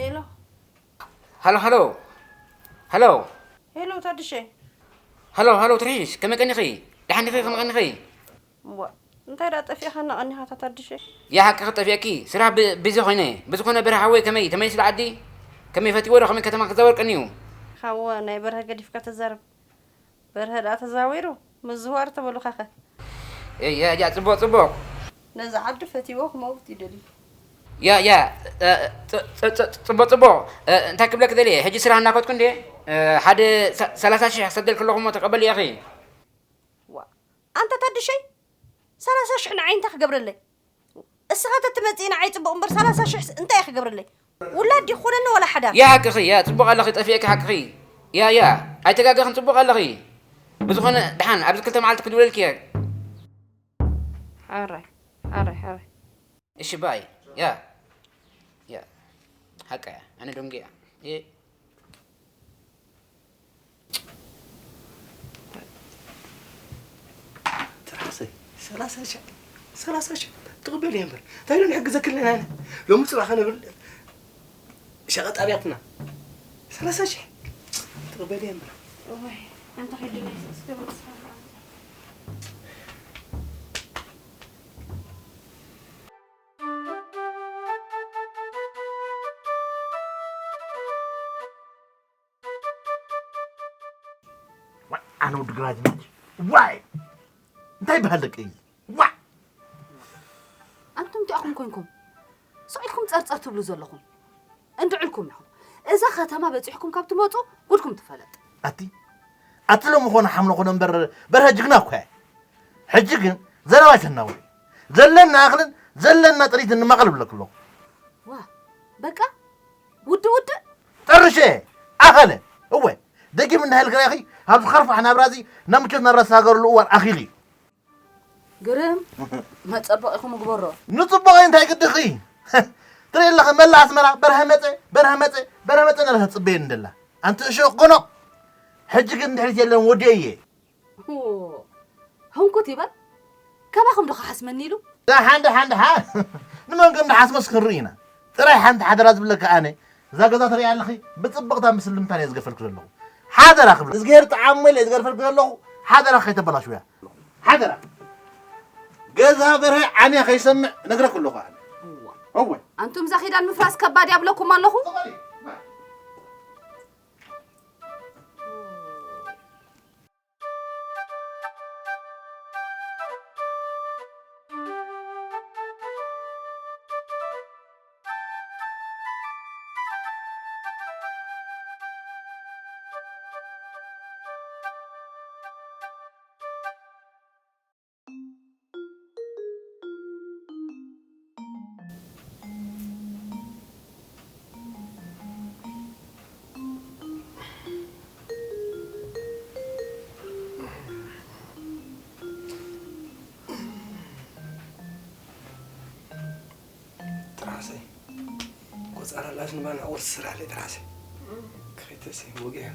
ሄሎ። ሃሎ ሃሎ ሃሎ ሄሎ ታድሸ። ሃሎ ሃሎ ትርሒስ፣ ከመይ ቀኒኺ? ደሓን ዲኺ? ከመይ ቀኒኺ? እሞ እንታይ ደኣ ጠፊእኻና ቀኒኻ ታድሸ? ያ ሓቅኺ ጠፊእኪ፣ ስራሕ ብ- ቢዚ ኮይነ። ብዝኾነ በርሀ ሓወይ ከመይ ተመሊሱ ዓዲ? ከመይ ፈቲዎ ዶ ከመይ ከተማ ክዛወር ቀኒዩ? ካወ ናይ በርሀ ገዲፍካ ተዛረብ። በርሀ ደኣ ተዛዊሩ ምዝዋር ተበሉኻኸ? ያ ያ ጽቡቕ ጽቡቕ። ነዚ ዓዲ ፈቲዎ ክመውት ይደልዩ። ያ ያ እ፣ እ፣ ጽ- ጽ- ጽ- ጽቡቕ ጽቡቕ። እ፣ እንታይ ክብለክ ደልየ? ሕጂ ስራሕ እናከትኩ እንዴ? እ፣ ሓደ ሰ- ሰላሳ ሽሕ ክሰደልክ ኣለኹ እሞ ተቀበል ኢኺ። ዋ ኣንታ ታድሸይ ሰላሳ ሽሕ ንዓይ እንታይ ክገብረለይ? እስኻ ተትመጽእ ንዓይ ጽቡቕ እምበር ሰላሳ ሽሕ እንታይ ክገብረለይ? ውላድ ይኹነኒ ወላ ሓዳር። ያ ሓቅኺ፣ ያ ጽቡቕ ኣለኺ፣ ጠፊእኪ ሓቅኺ። ያ ያ ኣይተጋገኽን፣ ጽቡቕ ኣለኺ። ብዝኾነ ደሓን ኣብዚ ክልተ መዓልቲ ክድውለልኪ እየ። ሓራይ ሓራይ ሓራይ። እሺ ባይ። ያ ያ ሓቀያ፣ ኣነ ደንጉያ። እ- ትራሰይ ሰላሳ ሽሕ ሰላሳ ሽሕ ትቕበል እየ እምበር እንታይ ዶ ንሕግዘክልና ኢና ሎሚ ፅባሕ ከነብል ሸቐጥ ኣብያትና ሰላሳ ሽሕ ትቕበል እየ እምበር እዋይ ኣንታ ከይድና እስከ በስሓ ኣነ ወዲ ግራዝማች ዋይ እንታይ ይበሃል ደቂ እዩ ዋይ ኣንቱም እቲኣኹም ኮንኩም ስቕ ኢልኩም ጸርጸር ትብሉ ዘለኹም እንድዕልኩም ኢኹም። እዛ ከተማ በጺሕኩም ካብ ትመጹ ጉድኩም ትፈለጥ። ኣቲ ኣቲ ሎሚ ኾነ ሓምሎ ኾነ እምበር በርሀ ጅግና እኮ እያ። ሕጂ ግን ዘረባ ሸናዊ ዘለና ኣኽልን ዘለና ጥሪትን ንማቐል ብለክ ኣለኹ። ዋ በቃ ውድእ ውድእ ጠርሸ ኣኸለ እወ ደጊም እንዳሃልክ ርኢኺ ኣብዚ ኸርፋሕ ናብራ እዚ ናብ ምቾት ናብራ ዝተሃገረሉ እዋን ኣኺሉ እዩ። ግርም መጸበቒኹም ግበሮ። ንጽቡቕ እንታይ ግድኺ ትርኢ ኣለኺ መላ ኣስመራ በርሀ መጸ በርሀ መጸ በርሀ መጸ እናበለት ትጽበየኒ ደላ ኣንቲ እሾኽ ጎኖቕ ሕጂ ግን ድሕሪት የለን ወዲኤ እየ። ህንኩት ይበል ካባኹም ዶ ክሓስመኒ ኢሉ። ደሓን ደሓን ደሓን ንመን ከም ድሓስመስ ክንርኢ ኢና። ጥራይ ሓንቲ ሓደራ ዝብለካ ኣነ እዛ ገዛ ትሪኣ ኣለኺ ብፅብቕታ ምስልምታን እየ ዝገፈልኩ ዘለኹ። ሓደራ ክብል እዝግሄር ጥዓሞ ኢለ ዝገርፈልኩ ዘለኹ ሓደራ ከይተበላሽውያ። ሓደራ ገዛ በርሀ ዓንያ ከይሰምዕ ነግረኩ ኣለኹ ኣነ። እወ ኣንቱም እዛ ኺዳን ምፍራስ ከባድ ያብለኩም ኣለኹ። ጥራሰይ ቆፃራ ላሽን ባና ቁርስ ስራለይ ጥራሰይ ክኸይተሰይ ወጊያ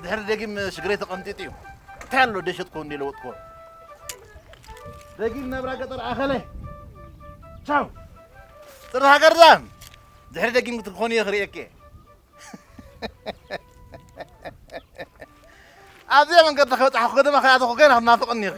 ድሕሪ ደጊም ሽግረይ ተቐንጢጡ እዩ እንታይ ኣሎ ደሸጥኮ እንደ ለወጥኮ ደጊም ናብራ ገጠር ኣኸለ ቻው ጥሪ ሃገር ዛም ድሕሪ ደጊም ክትኾኑ እየ ክርእየኪ ኣብዚኣ መንገዲ ከበፃሕኩ ከተማ ከይኣተኹ ገና ክትናፍቕኒ ኢኺ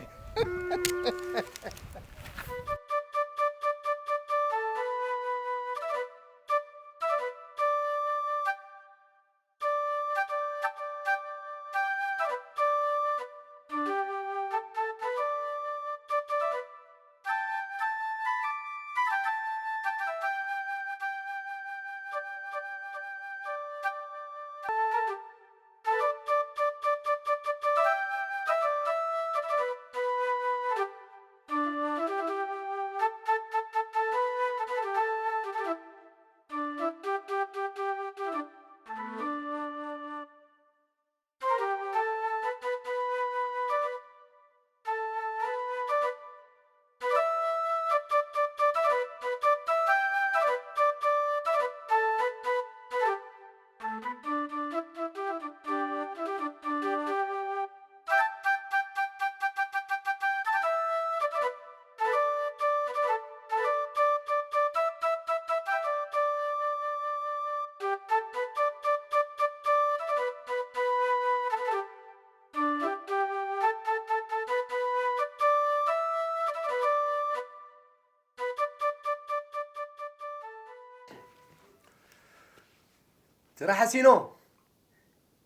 ትርሓስ ኢኖ፣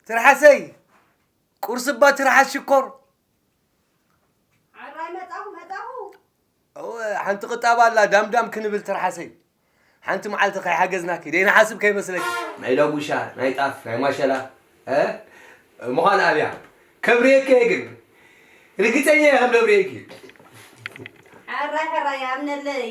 ትርሓሰይ፣ ቁርሲ እባ ትርሓስ ሽኮር። ዓራይ መጣኹ፣ መጣኹ። እወ፣ ሓንቲ ቅጣብ ኣላ፣ ዳምዳም ክንብል ትርሓሰይ። ሓንቲ መዓልቲ ከይሓገዝናኪ፣ ደይንሓስብ ከይመስለኪ። ናይ ዳጉሻ፣ ናይ ጣፍ፣ ናይ ማሸላ፣ እ? ምዃን ኣብያ። ከብርየኪ እየ ግን። ርግጸኛ እየ ከም ደብርየኪ። ሕራይ፣ ሕራይ፣ ኣምነለይ።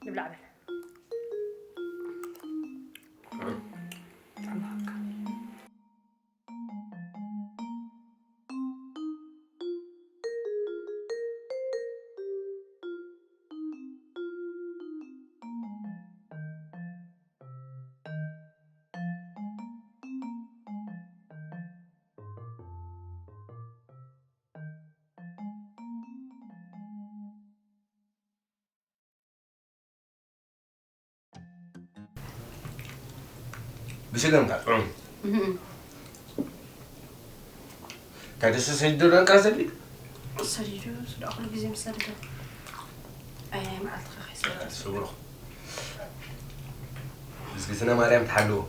ንብላዕ በል። ብስገምካ ጥዑም። እህም። እንታይ ደስ ሰዲዱ ደንቃ ሰዲዱ? ሰዲዱ፣ ስዳ ኩሉ ግዜ ምስ ሰደደ። ኣይ፣ ናይ መዓልቲ ከ ከይሰደደ። ስብሮ። እዝግዝነ ማርያም ትሓልዎ።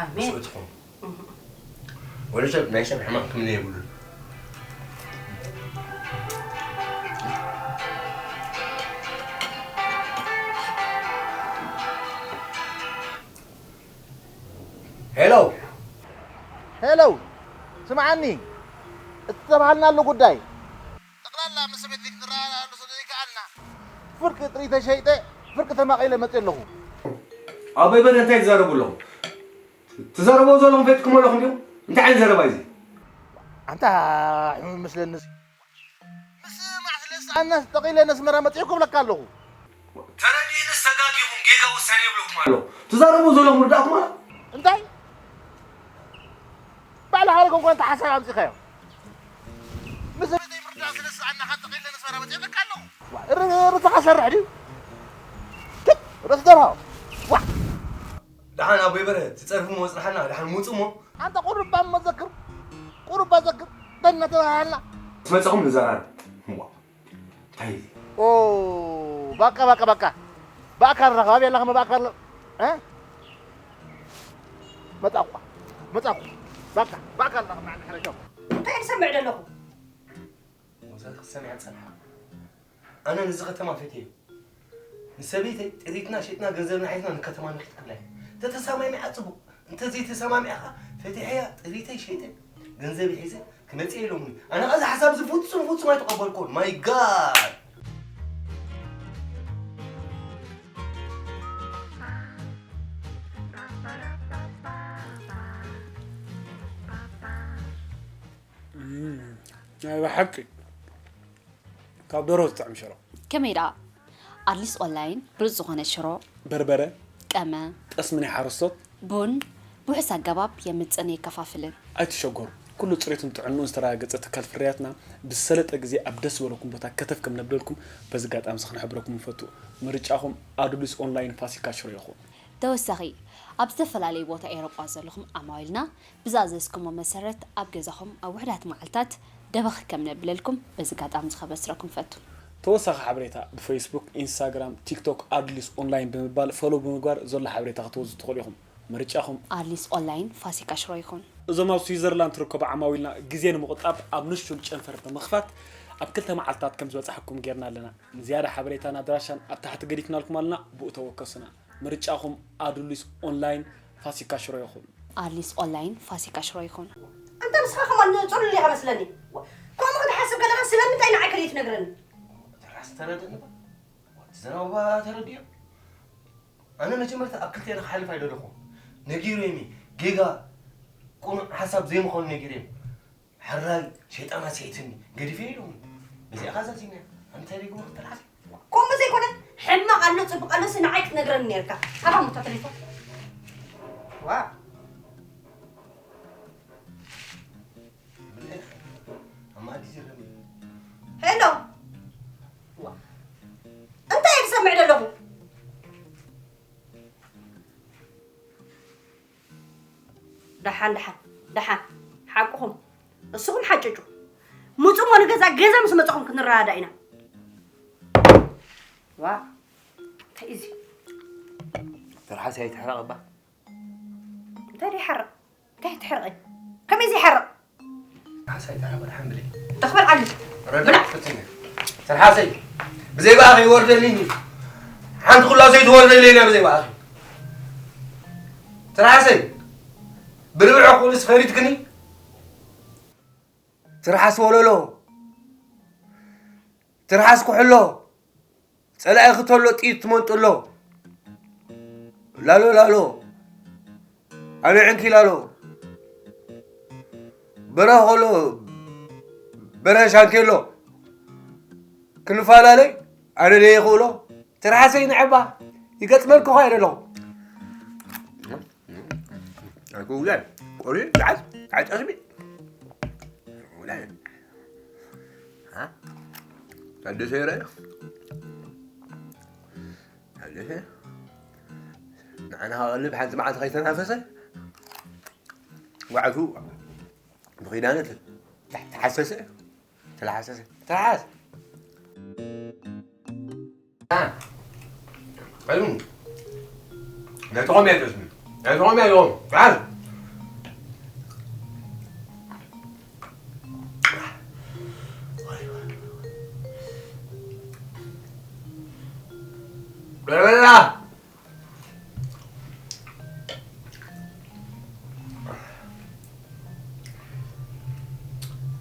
ኣሜን። ምስኡ ትኹን። እህም። ወዲ ሰብ ናይ ሰብ ሕማቕ ክምነ የብሉን። ሄሎ። ሄሎ፣ ስምዓኒ፣ እቲ ተባሃልናሉ ጉዳይ። ጠቕላላ ምስ ሰበይተይ ክንረኣየሉ ስለ ዘይከኣልና፣ ፍርቂ ጥሪተይ ሸይጠ፣ ፍርቂ ተማቒለ መፅእ ኣለኹ። ኣቦይ በርሀ እንታይ ትዛረቡ ኣለኹም? ትዛረብዎ ዘለኹም ፈትኩም ኣለኹም ድዩ? እንታይ ዓይነት ዘረባ እዩ እዚ? ኣንታ ሕሙም ይመስለኒ እዚ። ምስ ማዕስለ ዝሰኣናስ ጠቒለ ነስመራ መጺኤ ክብለካ ኣለኹ። ተረዲእንስ ተጋጊኹም ጌጋ ውሳኔ ይብለኩም ኣሎ። ትዛረቡ ዘለኹም ርዳእኩም ኣሎ። እንታይ? ባዕልኻ ርኢኹም እኳ እንተ ሓሳብ ኣምጺኻዮ። ምስ ሰበይተይ ምርዳእ ስለ ዝሰኣና ካብ ጠቒለ ነስመራ መጺኤ ክብለካ ኣለኹ። ዋ፣ ር-፣ ር-፣ ርትኻ ሰርሕ ድዩ? ትክ፣ ርእሲ ደርሆ። ዋ። ደሓን ኣቦይ በርሀ፣ ትጸርፉ መጽናሕና፣ ደሓን ምጹ እሞ። ኣንታ ቁሩብ እባ እሞ ዘክር፣ ቁሩብ እባ ዘክር፣ እንታይ እናተባሃሃልና። ምስ መጻኹም ንዘራረብ። እዋ። እንታይ? ኦ፣ ባቃ፣ ባቃ፣ ባቃ። ብኣካል ራኸብ፣ ኣበይ ኣለኻ? ብኣካል፣ እ? መጻኹ፣ መጻኹ። ባቃ፣ ብኣካል ራኸብ፣ ንሕና ንሕረሾም። እንታይ ዝሰምዕ ዘለኹ? መብዛሕትኡ ክሰምዕ ዝጸንሓ። ኣነ ነዚ ከተማ ፈትየዮ። ንሰበይተይ ጥሪትና ሸጥና ገንዘብና ሒዝና ንከተማ ንኺድ ክብላ እየ። እንተተሰማሚዓ ጽቡቕ፣ እንተዘይተሰማሚዓ ኸኣ ፈቲሐያ ጥሪተይ ሸይጠ ገንዘብ ሒዘ ክመጽእ ኢሎምኒ። ኣነ ኸኣ እዚ ሓሳብ እዚ ፍጹም ፍጹም ኣይተቐበልኩን። ማይ ጋድ! እም፣ ናይ ብሓቂ ካብ ደርሆ ዝጥዕም ሽሮ። ከመይ ደኣ? ኣድሊስ ኦንላይን ብሉጽ ዝኾነ ሽሮ፣ በርበረ፣ ቀመ፣ ጠስሚ ናይ ሓረስቶት፣ ቡን ብውሑስ ኣገባብ የምጽእን የከፋፍልን። ኣይትሸገሩ። ኩሉ ጽሬቱን ጥዕንኡን ዝተረጋገጸ ትካል ፍርያትና ብዝሰለጠ ግዜ ኣብ ደስ ዝበለኩም ቦታ ከተፍ ከም ነብለልኩም በዚ ኣጋጣሚ እዚ ክንሕብረኩም ንፈቱ። ምርጫኹም ኣዱሊስ ኦንላይን ፋሲካ ሽሮ ይኹን። ተወሳኺ፣ ኣብ ዝተፈላለዩ ቦታ ኤውሮጳ ዘለኹም ዓማዊልና ብዝኣዘዝኩሞ መሰረት ኣብ ገዛኹም ኣብ ውሑዳት መዓልታት ደበኽ ከም ነብለልኩም በዚ ኣጋጣሚ እዚ ከበስረኩም ንፈቱ። ተወሳኺ ሓበሬታ ብፌስቡክ፣ ኢንስታግራም፣ ቲክቶክ ኣዱሊስ ኦንላይን ብምባል ፎሎው ብምግባር ዘሎ ሓበሬታ ክትወስዱ ትኽእሉ ኢኹም። ምርጫኹም ኣሊስ ኦንላይን ፋሲካ ሽሮ ይኹን። እዞም ኣብ ስዊዘርላንድ ትርከቡ ዓማዊልና ግዜ ንምቑጣብ ኣብ ንሹል ጨንፈር ብምኽፋት ኣብ ክልተ መዓልታት ከም ዝበጻሕኩም ጌርና ኣለና። ንዝያዳ ሓበሬታን ኣድራሻን ኣብ ታሕቲ ገዲፍናልኩም ኣለና፣ ብኡ ተወከሱና። ምርጫኹም ኣዱሊስ ኦንላይን ፋሲካ ሽሮ ይኹን። ኣሊስ ኦንላይን ፋሲካ ሽሮ ይኹን። ኣንታ ንስኻ ከማን ጽሉል ኢኻ መስለኒ። ከምኡ ክትሓስብ ከለኻ ስለምንታይ ንዓይ ከደይ ትነግረኒ? ተራስ ተረድእኒ ባ። እቲ ዘረባ ተረድዮ። ኣነ መጀመርታ ኣብ ክልቴና ክሓልፍ ኣይደለኹም። ነጊሮም እየ። ጌጋ ቅኑዕ ሓሳብ ዘይምዃኑ ነጊሮም። ሕራይ ሸይጣናት ስሒትኒ። ገዲፈ ኢሎም። በዚኣ ኸኣ ዛዚምያ። ኣንታይ ደይ ግበር ተልዓል። ከምኡ ዘይኮነ ሕማቕ ኣሎ ጽቡቕ ኣሎ ሲ ንዓይ ክትነግረኒ ነርካ። ሃባ ሙታ ተሌፎን። ዋ። ብልሕ። ኣማዲ ዝረኒ። ሄሎ። ዋ። እንታይ እየ ዝሰምዕ ዘለኹ? ደሓን፣ ደሓን፣ ደሓን። ሓቅኹም። እስኹም ሓጭጩ። ምጹ እሞ ንገዛ፣ ገዛ ምስ መጻኹም ክንረዳዳ ኢና። ዋ። እንታይ እዚ? ትርሓስ ኣይትሕረቕ እባ። እንታይ ደይ ሓርቕ? እንታይ ትሕርቕ? ከመይ እዚ ሓርቕ? ሓሳይ ተራ ወደ ሓምብለይ። ተኽበል ዓሊ። ረዳ ብላ። ፍትነ። ትርሓሰይ። ብዘይ ብኣኺ ይወርደልኝ እዩ። ሓንቲ ኩላ ዘይትወርደለይ እያ ብዘይ ብኣኺ። ትርሓሰይ። ብርብዕ ኩልስ ፈሪድክኒ? ትርሓስ ወለሎ። ትርሓስ ኩሕሎ። ጸላኢ ክተሎ ጥይት ትመንጥሎ። ላሎ ላሎ። ኣነ ዕንኪ ላሎ። በረኸ ከሎ በረኸ ሻንኬሎ። ክንፈላለይ ኣነ ደየ ክእሎ። ትርሓሰይ ንዕባ ይገጥመልኩ ኸ ኣለኹ። ኣይኮ ውላድ ቆሪ ዳዓት ዳዓት ኣስቢ ውላድ ሃ ታደሰ ይረ ታደሰ ንዓና ኸቐልብ ሓንቲ መዓልቲ ከይተናፈሰ ዋዕቱ ብኺዳነት ተሓሰሰ ተላሓሰሰ ተላሓስ ቀይሙ ነቶም እየ ተስሚ ነቶም እየ ዮም ቃል በላ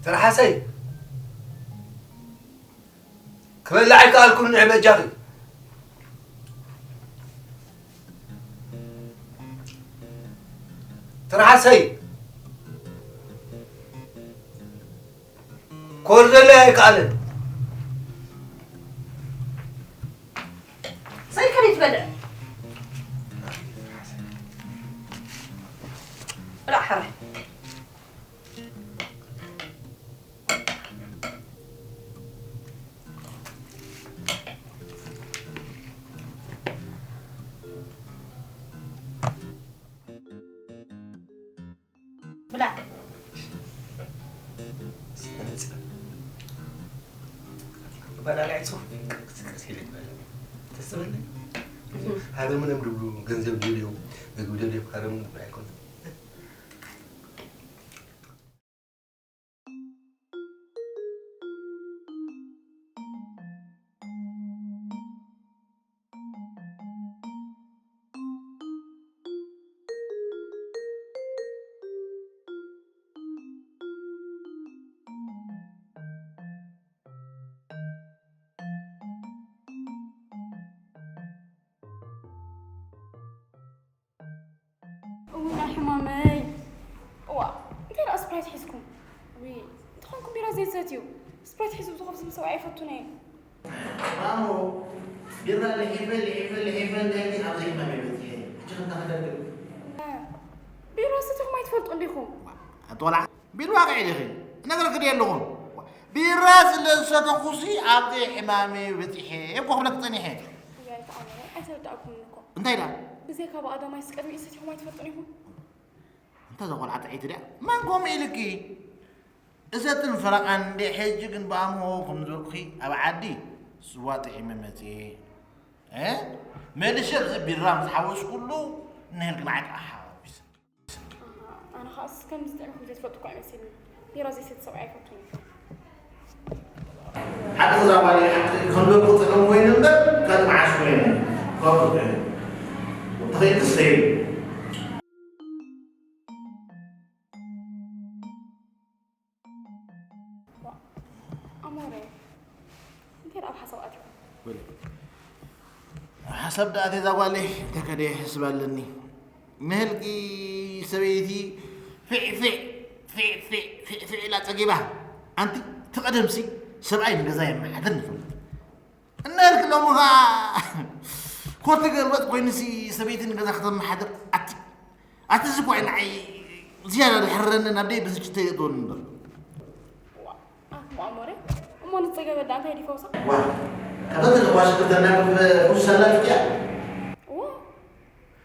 ትርሓሰይ ክበልዕ ኣይከኣልኩን ንዕ በጃኺ ትርሓሰይ ክወርደለይ ኣይከኣልን ሰይ ከመይ ትበልዕ ብላዕ ሓራይ ብላ በላላይቱ ተስበለ ሃረምንም ድብሉ ገንዘብ ደልዮም ምግቢ ደልዮም ሃረምንም ኣይኮነ እውና ሕማመይ እዋ እንታይ ደኣ ስፕራይት ሒዝኩም ወይ እንተኾንኩም ቢራ ዘይትሰትዩ ስፕራይት ሒዙ ዝኸፍ ዝምሰው ኣይፈቱን እየ ማሞ ቢራ ልሒፈ ልሒፈ ልሒፈ እንታይ ግን ኣብ ዘይማም ይበፅሐ ሕጂ ክንታ ክደግም ቢራ ሰቲኹም ኣይትፈልጡ እንዲኹም ኣጥወላ ቢራ ዋቅዒ ዲኺ እነግረኪ ድየ ኣለኹ ቢራ ስለ ዝሰተኹሲ ኣብ ዘይሕማመይ በፂሐ እኮ ክብለኪ ፀኒሐ እያ ኣይተኣመነ ኣይተረዳእኩምን እኮ እንታይ ደኣ ብዘይካ ብኣዳማይ ስቀድሚ ኢሰቲኹም ኣይትፈልጡን ኢኹም እንታ እዛ ቆልዓ ጥዕይቲ ድያ መን ከምኡ ኢልኪ እሰትን ፈረቓን እንደ ሕጂ ግን ብኣምሆ ከም ዝበልኩኺ ኣብ ዓዲ ስዋ ጥዒመ መፅየ መሊሸ ኣብዚ ቢራ ምስ ሓወስኩሉ እንሄልክ ንዓይ ከዓ ሓው ኣስ ከም ዝጥዕምኩም ዘይትፈልጡ እኳ ኣይመስልኒ። ቢራ ዘይሰቲ ሰብኣይ ኣይፈቱን እዩ። ሓቂ እዛ ጓል እያ፣ ሓቂ ክንደልኩ ጥዑም ወይኒ እምበር፣ ከም መዓሽ ወይኒ ከብዱ እዩ። ተኸይዱ ስተይሉ። ኣሞረ፣ እንታይ ደኣ ኣብ ሓሳብ ኣቲኹም? ወለ። ሓሳብ ደኣ ኣትየ እዛ ጓለይ፣ እንታይ ከደ ይሕስብ ኣለኒ? ንህልቂ ሰበይቲ ፊዕ ፊዕ፣ ፊዕ ፊዕ፣ ፊዕ ፊዕ ኢላ ጸጊባ። ኣንቲ፣ እቲ ቀደምሲ ሰብኣይ ንገዛ የመሓድር ንፈልጥ። እነልክ ሎሚ ኸዓ ኮቲ ገልበጥ ኮይኑሲ ሰበይቲ ንገዛ ከተመሓድር። ኣቲ፣ ኣቲ እዚ እኮ እዩ ንዓይ ዝያዳ ድሕረኒ፣ ናብ ደይ ብስጭተይ የእትወኒ እምበር። ዋ፣ ኣሞ ኣሞረ፣ እሞ ንጸገበ ደኣ እንታይ ድዩ ፈውሳ? ዋ፣ ካብዛ ዘለዋ ሽግር ተናግፍ ፈውስ ኣላትኪ እያ? ዋ፣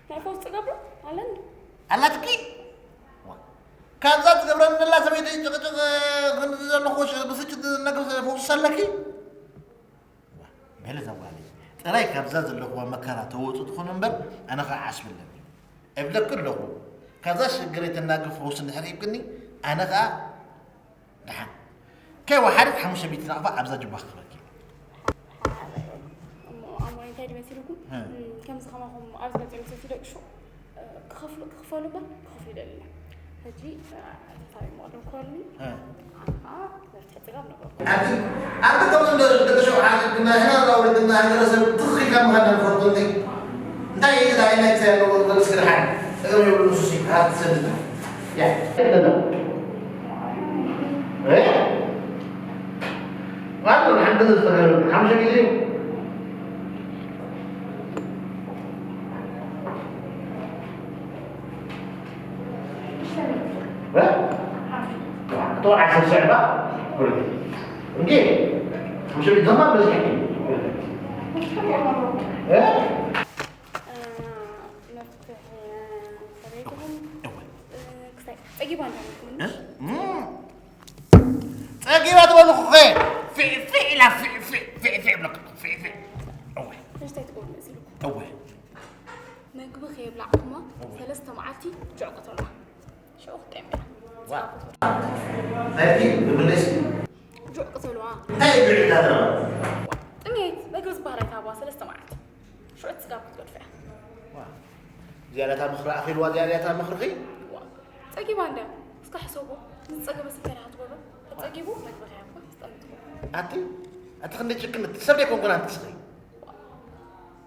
ናይ ፈውስ ጸገብ ዶ ኣለኒ? ኣላትኪ? ዋ፣ ካብዛ ትገብረኒ ዘላ ሰበይቲ ጭቕጭቕ ክንዲ ዘለኹ ሽ-፣ ብስጭት ዝነግር ፈውስ ኣለኪ? ዋ፣ በለ እዛ ጓለይ፣ ጥራይ ካብዛ ዘለኹዋ መከራ ተወፁ ትኾኑ እምበር፣ ኣነ ኸዓ ዓስቢ ኣለኒ። እብለኪ ኣለኹ፣ ካብዛ ሽግር የተናግፍ ፈውስ እንድሕር ሂብክኒ፣ ኣነ ኸዓ ደሓን። ከይወሓደት ሓሙሽተ ሚእቲ ናቕፋ ኣብዛ ጅባ ክኽበኪ። እሞ ኣሞይ እንታይ ድመሲልኩም? እ። እም፣ ከምዚ ከማኹም ኣብዚ መፂኦም ሰቲ ደቂ ሹቕ፣ እ፣ ክኸፍሉ፣ ክኽፈሉ እምበር ክኸፍሉ ይደሊ። ሕጂ፣ እ፣ ተሳቢ መቕደም ክበሉኒ። እ። ኣንታ መፍትሒ ጽጋብ ነበርኩ። ኣቲ፣ ኣቲ ከምዚ እንደ ደቂ ሹቕ ሓዚ ግና ሕና ወለድና ሃገረሰብ ትኽ ኢልካ ምኻድና ንፈልጦ እንዴ? እንታይ እዩ እዚ ዓይነት ዘለዎ ዝብል እስኪ ደሓን። ጥቕሚ የብሉን ንሱሲ፣ ሃብቲ ሰድና። ያ፣ የለና። እ? ማለት ነው፣ ሓንቲ ንዝተገበረ ሓሙሽተ ሚእቲ እዩ። እ? እቶ ዓሰርተ ሸዕባ? እንዴ? ሓሙሽተ ሚእቲ ዘማ በዝሕ። እ? መፍትሒ ሰበይትኹም፣ እወ። እ፣ ክሳይ ጸጊባ እንዳመልኩም እ? እም። ጸጊባ ትበልኹ ኸ? ፊዕ፣ ፊዕ ኢላ፣ ፊዕ፣ ፊዕ፣ ፊዕ፣ ፊዕ ብለኩም፣ ፊዕ፣ ፊዕ። እወ። እንታይ ትገብሩ መሲልኩም? እወ። መግቢ ከየብላዕኩማ እወ። ሰለስተ መዓልቲ ጅዕቁ ተብላ። ሽዑ ክትጥዕም እያ። ዋ። ጸባ ክትበልዕ። ናይቲ ብምለስ ጅዕቁ ተብልዋ። እንታይ እዩ ጅዕቁ ተብልዋ? ጥሜት፣ መግቢ ዝበሃል ኣይትሃብዋ ሰለስተ መዓልቲ። ሽዑ ጽጋብ ክትገድፍያ። ዋ። እዚኣ ነታ ምኽሪ ኣኺልዋ፣ እዚኣ ነታ ምኽርኺ? ዋ። ጸጊባ እንድያ። እስከ ሕሰቦ። ንዝጸገበ ስንከራ ክትገብሮ። ተጸጊቡ መግቢ ከያብኩ ትስጠምጥኩ። ኣቲ፣ ኣቲ ክንደይ ጭክን ሰብ ደይኮንኩን ኣንቲ ስኺ።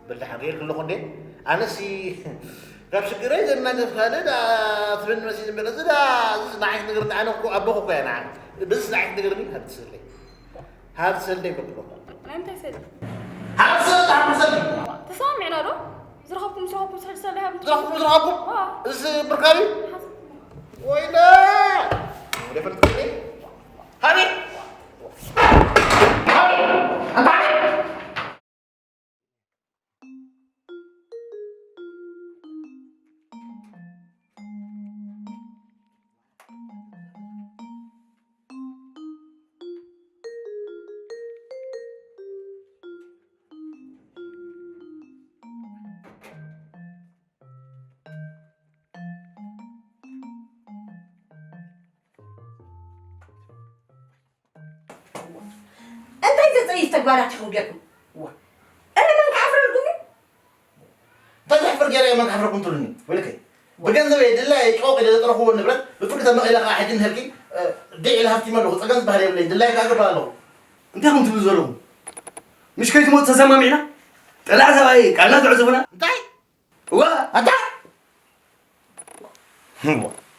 በል ደሓን ሪኤልክ ኣለኹ እንዴ? ኣነሲ ካብ ሽግረይ ዘናገፍ ካልእ ደኣ ትብለኒ መሲሉ እምበር፣ እዚ ደኣ፣ እዚ ንዓይ ክትነግርኒ፣ ኣነ እኮ ኣቦኹ እኮ እየ ንዓይ። በዚ ንዓይ ክትነግርኒ፣ ሃብቲ ሰለይ። ሃብቲ ሰለይ ይበልኩ። ናይ ምንታይ ሰልዲ? ሃብቲ ሰለይ፣ ሃብቲ ሰለይ። ተሰማሚዕና ዶ? ዝረኸብኩም፣ ዝረኸብኩም ሰልዲ፣ ሰልዲ ሃብቲ። ዝረኸብኩም፣ ዝረኸብኩም? ዋ። እዚ ምርካብ እዩ? ሓዝ- ወይለ! ወደ ፈለጥኩ። ሃቢ! ሃቢ! ኣንታ ሃቢ! እንታይ ዘጸይፍ ተግባራት ኢኹም ጌርኩም? እዋ። እረ መን ክሓፍረልኩም እዩ? እንታይ ዘሕፍር ገይረ እየ መን ክሓፍረኩም ትብሉኒ? ወይለከይ፣ ብገንዘበይ ድላየ ጨወቕ ኢለ ዘጥረኽዎ ንብረት ብፍርዲ ተመቒለ ከዓ ሕጂ ንህልኪ፣ እ፣ ዲዕ ኢለ ሃፍቲመ ኣለኹ። ጸገም ዝበሃል የብለይን። ድላየ ከዓ እገብር ኣለኹ። እንታይ ኢኹም ትብሉ ዘለኹም? ምሽ ከይትሞቱ ተሰማሚዕና? ጠላዕ ሰብኣይ ቃልና ተዕጽፉና? እንታይ? እዋ፣ ኣታ! እዋ።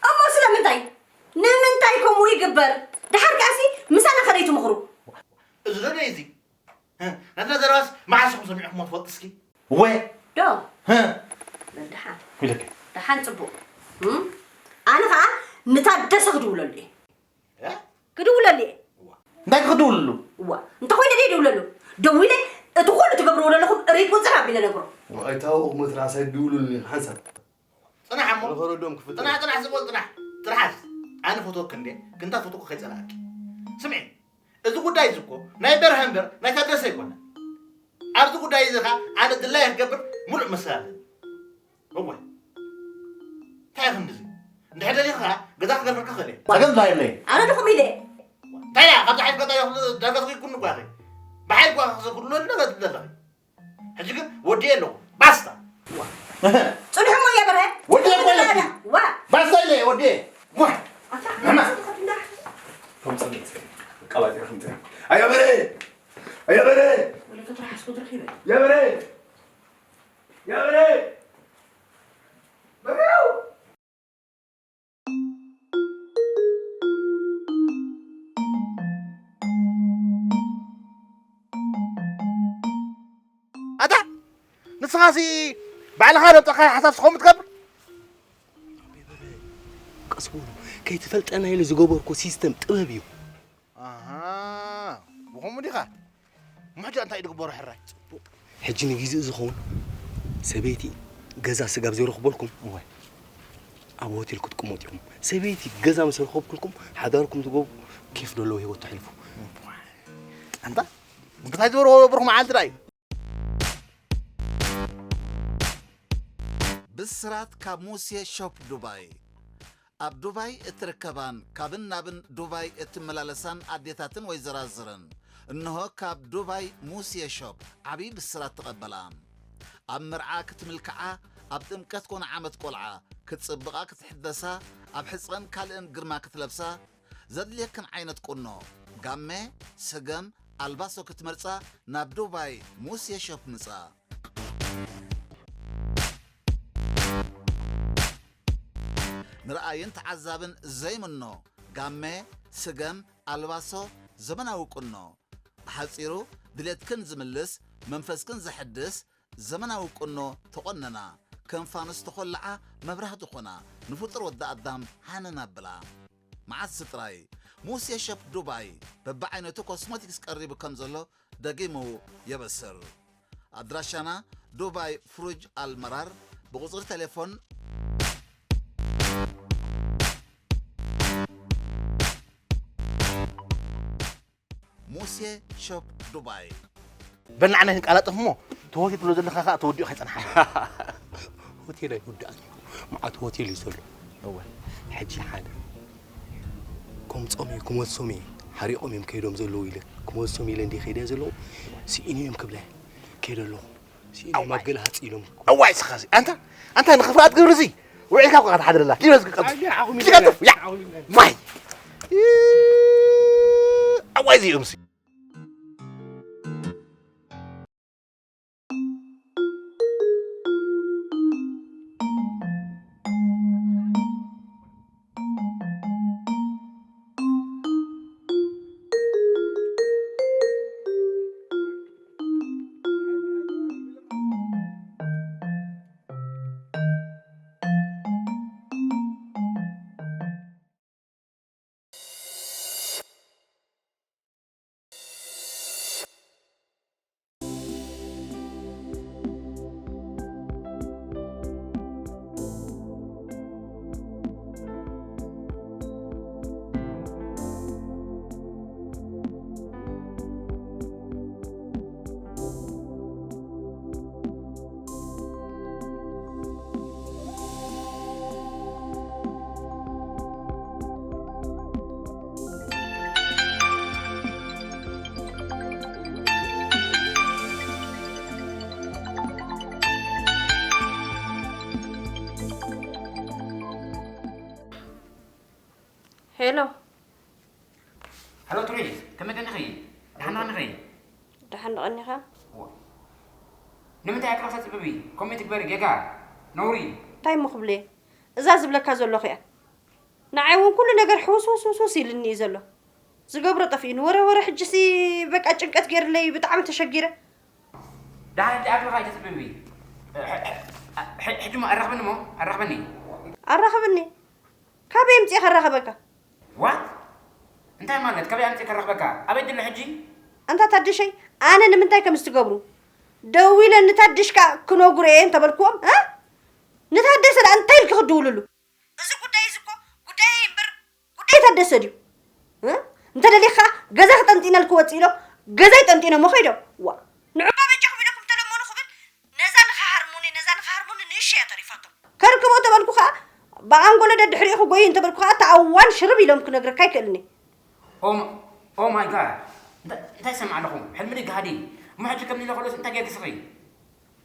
እሞ ስለምንታይ? ንምንታይ ከምኡ ይግበር? ደሓር ከኣሲ ምሳና ከደይ ትምኽሩ? እዚ ዶ ደይ እዚ? ህ፣ ናትና ዘረባስ መዓስ ኢኹም ሰሚዕኹምዎ ትፈልጡ እስኪ? እወ። ዶ? ህ። በል ደሓን። ኢለኪ። ደሓን ጽቡቕ። እም? ኣነ ኸኣ ንታደሰ ክድውለሉ እየ። እ? ክድውለሉ እየ። እዋ። እንታይ ክድውልሉ? እዋ። እንተኾይነ ደይ ደውለሉ። ደዊለ እቲ ኩሉ ትገብርዎ ዘለኹም ሪፖርት ኣቢለ ነግሮ። እዋ፣ ኣይታወቕኹም ትራስ ኣይድውሉልኒ ሓንሳብ። ጽናሕ እሞ። ንኸረዶም ክፍጠር። ጽናሕ፣ ጽናሕ፣ ስቕ በል ጽናሕ። ትርሓስ። ኣነ ፈትወኪ እንዴ? ክንታ ፈትወኪ ከይጸላእኪ። ስምዒ፣ እዚ ጉዳይ እዚ እኮ ናይ በርሀ እምበር ናይ ታደሰ ኣይኮነን። ኣብዚ ጉዳይ እዚ ኸኣ ኣነ ድላየ ክገብር ምሉእ መሰል ኣለኒ። እወ። እንታይ ክንዲ እዚ? እንድሕር ደሊኻ ገዛ ክገርፈካ ክእል እየ። ጸገም እንታይ የለይ። ኣነ ድኹም ኢለ። እንታይ ደኣ፣ ካብዚ ሓይልካ እንታይ ይኹን ዳርጋ ትኹን እኮ ኢኺ። ብሓይልኳ ክዘክርሉ ነገር ትደለኺ። ሕጂ ግን ወዲኤ ኣለኹ። ባስታ። ጽንሑ እሞ እየ በረ። ወዲኤ እኮ ኣለኹ። ዋ። ባስታ ኢለ ወዲኤ። ዋ። ኣታ፣ ንሕና። ከምጽእ ቀባጢ ከምጽእ። ኣያ በረ። ኣያ በረ። ወለተ ትራሓስ ክትረኺበ። ያ በረ። ያ በረ። በረው። ኣታ ንስኻሲ ባዕልኻ ደብጠኻ ሓሳብ ስኸም ትገብር። ቀስ በሉ፣ ከይትፈልጠና ኢለ ዝገበርኩ ሲስተም ጥበብ እዩ። ኣሃ፣ ብኸምኡ ዲኻ? እሞ ሕጂ እንታይ እዩ ዝግበሮ ሕራይ? ጽቡቕ። ሕጂ ንግዜኡ ዝኸውን ሰበይቲ ገዛ ስጋብ ዘይረኽበልኩም፣ እወ። ኣብ ሆቴል ክትቅመጡ ኢኹም። ሰበይቲ ገዛ ምስ ረኸብኩልኩም፣ ሓዳርኩም ትገብሩ፣ ኬፍ ዘለዎ ህይወት ተሕልፉ። ኣንታ፣ እንታይ ዝበርዎ ነበርኩም መዓልቲ ደኣ እዩ? ብስራት ካብ ሙሴ ሾፕ ዱባይ። ኣብ ዱባይ እትርከባን ካብን ናብን ዱባይ እትመላለሳን ኣዴታትን ወይዘራዝርን፣ እንሆ ካብ ዱባይ ሙሴ ሾፕ ዓብዪ ብስራት ተቐበላ። ኣብ መርዓ ክትምልክዓ፣ ኣብ ጥምቀት ኮነ ዓመት ቆልዓ ክትጽብቓ ክትሕደሳ፣ ኣብ ሕጽረን ካልእን ግርማ ክትለብሳ፣ ዘድልየክን ዓይነት ቁኖ፣ ጋመ፣ ስገም፣ ኣልባሶ ክትመርጻ ናብ ዱባይ ሙሴ ሾፕ ምጻ። ንረኣይን ተዓዛብን ዘይምኖ ጋመ፣ ስገም፣ ኣልባሶ፣ ዘመናዊ ቁኖ። ብሓጺሩ ድሌትክን ዝምልስ፣ መንፈስክን ዘሐድስ ዘመናዊ ቁኖ ተቖነና። ከም ፋኑስ ተኾልዓ መብራህቲ ኾና፣ ንፍጡር ወዲ ኣዳም ሃነን ኣብላ። መዓስ ጥራይ ሙሴ ሸፕ ዱባይ በብዓይነቱ ኮስሞቲክስ ቀሪቡ ከም ዘሎ ደጊሙ የበስር። ኣድራሻና ዱባይ ፍሩጅ ኣልመራር፣ ብቁጽሪ ቴሌፎን ሙሴ ሾፕ ዱባይ። በል ንዓና ክንቀላጠፍ እሞ፣ እቲ ሆቴል ትብሎ ዘለኻ ኸኣ ተወዲኡ ከይጸንሓ። ሆቴል ኣይውዳእን እዩ። መዓት ሆቴል እዩ ዘሎ። እወ። ሕጂ ሓደ፣ ከምጾም እየ፣ ክመልሶም እየ፣ ሓሪቖም እዮም ከይዶም ዘለዉ ኢለ፣ ክመልሶም ኢለ እንድየ ከይደ ዘለኹ፣ ስኢኑ እዮም ክብለ ከይደ ኣለኹ። ሲኒ እዋይ። ማገለ ሃጽ ኢሎም። እዋይ፣ ስኻ እዚ፣ ኣንታ፣ ኣንታ ንኽፍኣት ግብሪ እዚ፣ ውዒልካ እኮ ክትሓድረላ። ኪዶ ዝግቀፍ። ኣይ፣ ዓኹም ኪዶ ይበላ። ያ። ዓኹም ይበላ። ማይ። እዋይ፣ እዚ እምሲ። ሄሎ። ሃሎ ትሩይ፣ ከመይ ቀኒኺ? ደሓን ቀኒኺ? ደሓን ቀኒኻ? እዋ። ንምንታይ ኣክላ ተጽብቢ? ከምኡ ትግበሪ ጌጋ፣ ነውሪ። እንታይ እሞ ክብልየ? እዛ ዝብለካ ዘለኹ እያ። ንዓይ እውን ኩሉ ነገር ሕውስውስውስውስ ኢልኒ እዩ ዘሎ። ዝገብሮ ጠፊኡኒ። ወረ ወረ ሕጂሲ በቃ ጭንቀት ገይርለይ ብጣዕሚ ተሸጊረ። ደሓን እንዲ ኣክልኻ ኣይተጽብቢ። ሕ-፣ ሕ-፣ ሕ-፣ ሕጂ እሞ ኣራኽብኒ እሞ፣ ኣራኽበኒ። ኣራኽብኒ? ካበይ ኣምጺኤ ከራኽበካ? ዋት? እንታይ ማለት? ካበይ ኣምጺኤ ከራኽበካ? ኣበይ ድሎ ሕጂ? ኣንታ ታደሸይ፣ ኣነ ንምንታይ ከም ዝትገብሩ? ደዊለ ንታደሽካ ክነግሮ እየ እንተበልክዎም፣ እ? ንታደሰ ደኣ እንታይ ኢልኪ ክትድውልሉ? እዚ ጉዳይ እዚ እኮ ጉዳየይ እምበር ጉዳይ ታደሰ ድዩ? እ? እንተደሊኻ ገዛ ክጠንጢነልኪ ወጽእ ኢሎም፣ ገዛይ ጠንጢኖሞ ከይዶም። ዋ፣ ንዑባ በጃኹም ኢለኩም ተለመኑ ክብል፣ ነዛ ንኻሃርሙኒ፣ ነዛ ንኻሃርሙኒ ንእሽቶ እያ ተሪፋቶም። ከርክቦ ተበልኩ ኸኣ፣ ብኣንጎሎ ደድሕሪኡ ክጎዩ እንተበልኩ ከዓ፣ እታ ኣዋን ሽርብ ኢሎም ክነግረካ ኣይክእልን እየ። ኦ ማይ ጋድ፣ እንታይ ይሰምዕ ኣለኹ? ሕልሚ ድግ ሃዲ እሞ ሕጂ ከም ንለ ከሎስ እንታይ ጌርክ ስኺ?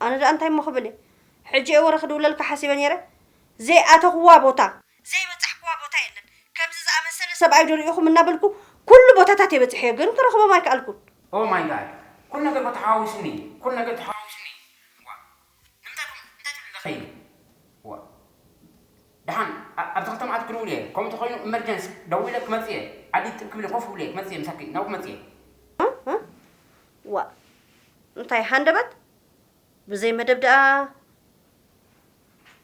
ኣነ ደኣ እንታይ እሞ ክብል እየ? ሕጂ እየ ወረ ክድውለልካ ሓሲበ ነይረ። ዘይኣተኽዋ ቦታ፣ ዘይበጻሕክዋ ቦታ የለን። ከምዚ ዝኣመሰለ ሰብኣይ ዶ ርኢኹም እናበልኩ ኩሉ ቦታታት እየ በጺሐዮ፣ ግን ክረኽቦም ኣይከኣልኩን። ኦ ማይ ጋድ፣ ኩሉ ነገር እኮ ተሓዋዊሱኒ፣ ኩሉ ነገር ተሓዋዊሱኒ። ዋ፣ ንምንታይ ኮም እንታይ ትብል ኣለኺ? ዋ፣ ደሓን ኣ- ኣብዚ ክልተ መዓልቲ ክድውል እየ። ከምኡ ተኾይኑ ኢመርጀንሲ ደዊለ ክመጽእ እየ። ዓዲ ጥብ ክብል እየ፣ ኮፍ ክብል እየ፣ ክመጽእ እየ፣ ምሳኪ ናብኡ ክመጽእ እየ። እ? እ? ዋ፣ እንታይ ሃንደበት? ብዘይ መደብ ደኣ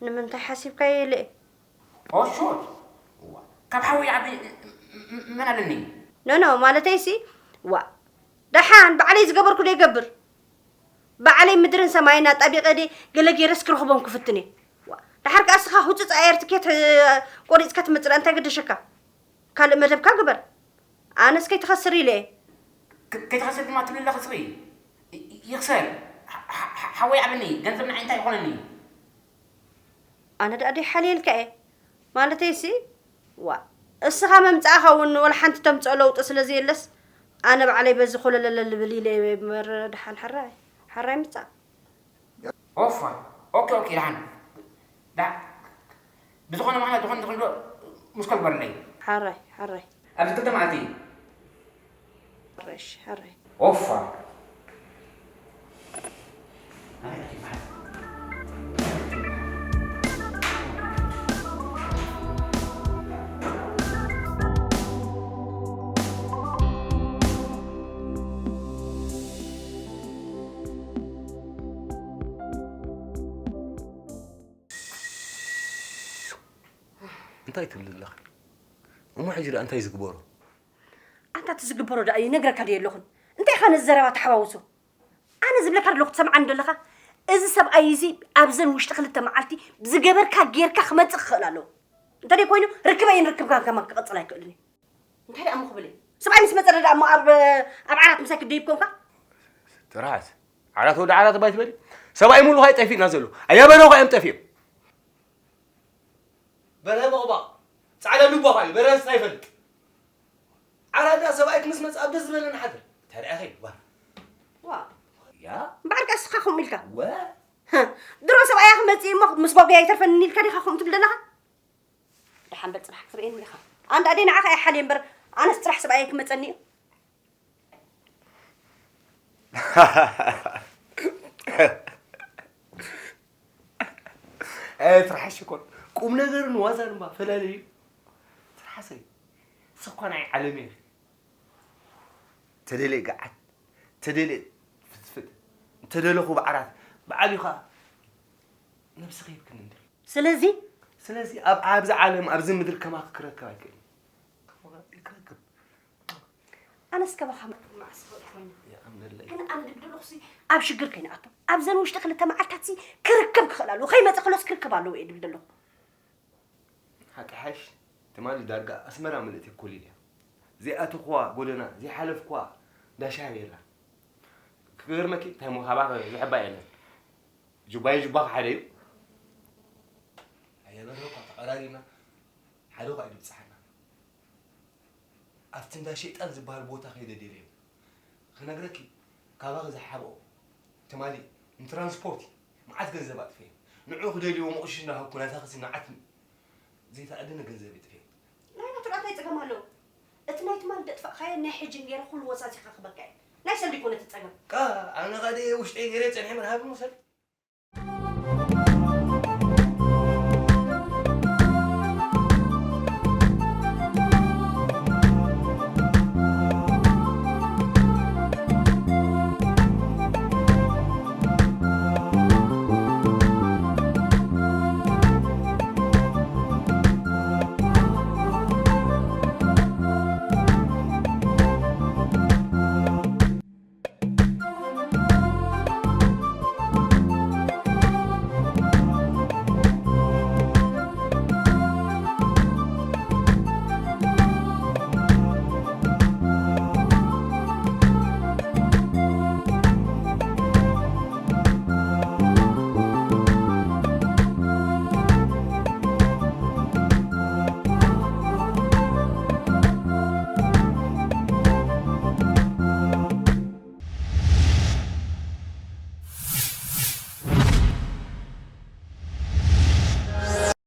ንምንታይ ሓሲብካዮ ኢለ እየ። ኦ ሹር፣ ዋ፣ ካብ ሓወይ ዓቢ ም- ም- መን ኣለኒ? ኖ ኖ፣ ማለተይሲ፣ ዋ፣ ደሓን ባዕለይ ዝገበርኩ ዶ ይገብር? ባዕለይ ምድርን ሰማይን ኣጣቢቐ ድየ ገለ ገይረስ ክረኽቦም ክፍትን እየ። ዋ፣ ደሓር ከኣ እስኻ ህጹጽ ኣየር ትኬት እ፣ ቆሪጽካ ትመጽእ ደኣ እንታይ ገደሸካ? ካልእ መደብካ ግበር። ኣነስ ከይትኸስር ኢለ እየ። ከ- ከይትኸስር ድማ ትብል ኣለኺ ስኺ። ይ- ይኽሰር። ሓ- ሓ- ሓወይ ዓብኒ፣ ገንዘብ ንዓይ እንታይ ይኾነኒ? ኣነ ደኣ ደይሓልየልካ እየ። ማለተይሲ፣ ዋ፣ እስኻ ምምጻእኻ እውን ወላ ሓንቲ ተምጽኦ ለውጢ ስለ ዘየለስ፣ ኣነ ባዕለይ በዚ ኮለለለ ልብል ኢለ እየ እምበር፣ ደሓን ሕራይ፣ ሕራይ ምጻእ። ኦፋ፣ ኦኬ ኦኬ፣ ደሓን። ዳ- ብዝኾነ ምኽንያት ዝኾነ ዝኾነ ዶ ሙስኮል ግበርለይ። ሓራይ ሓራይ። ኣብዚ ክልተ መዓልቲ። ሓራይ እሺ ሓራይ። ኦፋ። እንታይ ትብል ኣለኻ? እሞ ሕጂ ደኣ እንታይ ዝግበሮ? ኣንታ እቲ ዝግበሮ ደኣ ይነግረካ ድየ ኣለኹን? እንታይ ኢኻ ነዚ ዘረባ ተሓዋውሶ? ኣነ ዝብለካ ደለኹ ትሰምዓኒ ደለኻ? እዚ ሰብኣይ እዚ ኣብዘን ውሽጢ ክልተ መዓልቲ ዝገበርካ ጌርካ ክመጽእ ክኽእል ኣለዎ። እንተደይ ኮይኑ ርክበይን ርክብካን ከማን ክቕጽል ኣይክእልን እዩ። እንታይ ደኣ እሞ ክብል እዩ? ሰብኣይ ምስ መጸ ደኣ እሞ ኣብ ኣብ ዓራት ምሳይ ክደይብ ኮንካ? ትርሓስ ዓራት ወዲ ዓራት ባይ ትበሊ? ሰብኣይ ሙሉ ኻይ ጠፊእና ዘሎ ኣያ በረው ኻዮም ጠፊኦም። በርሀ ቦቕቧቕ ጻዕዳ ሉባ ኻዩ በርሀስ እንታይ ይፈልጥ? ዓራዳ ሰብኣይክ ምስ መጽእ ኣብ ደስ ዝበለና ሓድር። እንታይ ደኣ ኸይዱ ዋ። ዋ። ያ እምበኣር ከኣ እስኻ ከምኡ ኢልካ። ወ። ድሮ ሰብኣያ ክመጽእ እሞ ምስ ባጉያ ኣይተርፈንን ኢልካ ዲኻ ከምኡ ትብል ዘለኻ? ደሓን በል ጽባሕ ክትርእየኒ ኢኻ። ኣንዳ ኣደይ ንዓኻ እያ ሓልየ እምበር ኣነስ ጽባሕ ሰብኣየይ ክመጸኒ እዩ። ኣይ ትርሓስ ሽኮር ቁም ነገርን ዋዛን እባ ፈላለዩ። ትርሓሰይ ንስኻ ናይ ዓለም ኢኺ። ተደልየ ገዓት ተደልየ ፍትፍት እንተደለኹ ብዓራት ብዓብዩ ኸዓ ነብስኺ ሂብክኒ እንድኺ። ስለዚ ስለዚ ኣብ ኣብዚ ዓለም ኣብዚ ምድሪ ከማኺ ክረክብ ኣይክእልን። ከማኺ ክረክብ ኣነስ ከማኻ መዓስ ክኽእል ኮይነ። ይኣምነለይ። ግን ኣነ ድብል ዘለኹሲ ኣብ ሽግር ከይንኣቱ ኣብዘን ውሽጢ ክልተ መዓልታትሲ ክርክብ ክኽእል ኣለዎ። ከይመፀ ከሎስ ክርክብ ኣለዎ እየ ድብል ዘለኹ። ሓቂ ሓሽ ትማሊ ዳርጋ ኣስመራ ምልእቲ ኮሊል እያ። ዘይኣተኽዋ ጎደና ዘይሓለፍክዋ ዳሻሂ የላን። ክገርመኪ እንታይ እሞ ካባኺ ዝሕባእ የለን። ጁባይ ጁባኺ ሓደ እዩ። ኣየበርህ እኳ ተቐራሪብና ሓደ እኳ እዩ ድብፅሓና። ኣብቲ እንዳ ሸይጣን ዝበሃል ቦታ ከይደ ደይበዮ ክነግረኪ ካባኺ ዝሓብኦ ትማሊ ንትራንስፖርት እዩ መዓት ገንዘብ ኣጥፈየ ንዑ ክደልይዎ መቑሽሽ እናሃብኩ ናታኺ ስኒ መዓት ዘይተኣደነ ገንዘብ የጥፈየ። ናይ ናቱ ደኣ እንታይ ጸገም ኣለዎ? እቲ ናይ ትማሊ ደጥፋእካዮ ናይ ሕጂ ገይረ ኩሉ ወሳሲኻ ክበካ እየ። ናይ ሰልዲ ይኮነ እቲ ጸገም። ቃ ኣነ ኸኣ ደየ ውሽጠይ ገይረ ጸኒሐ መርሃቢ ምውሰድ።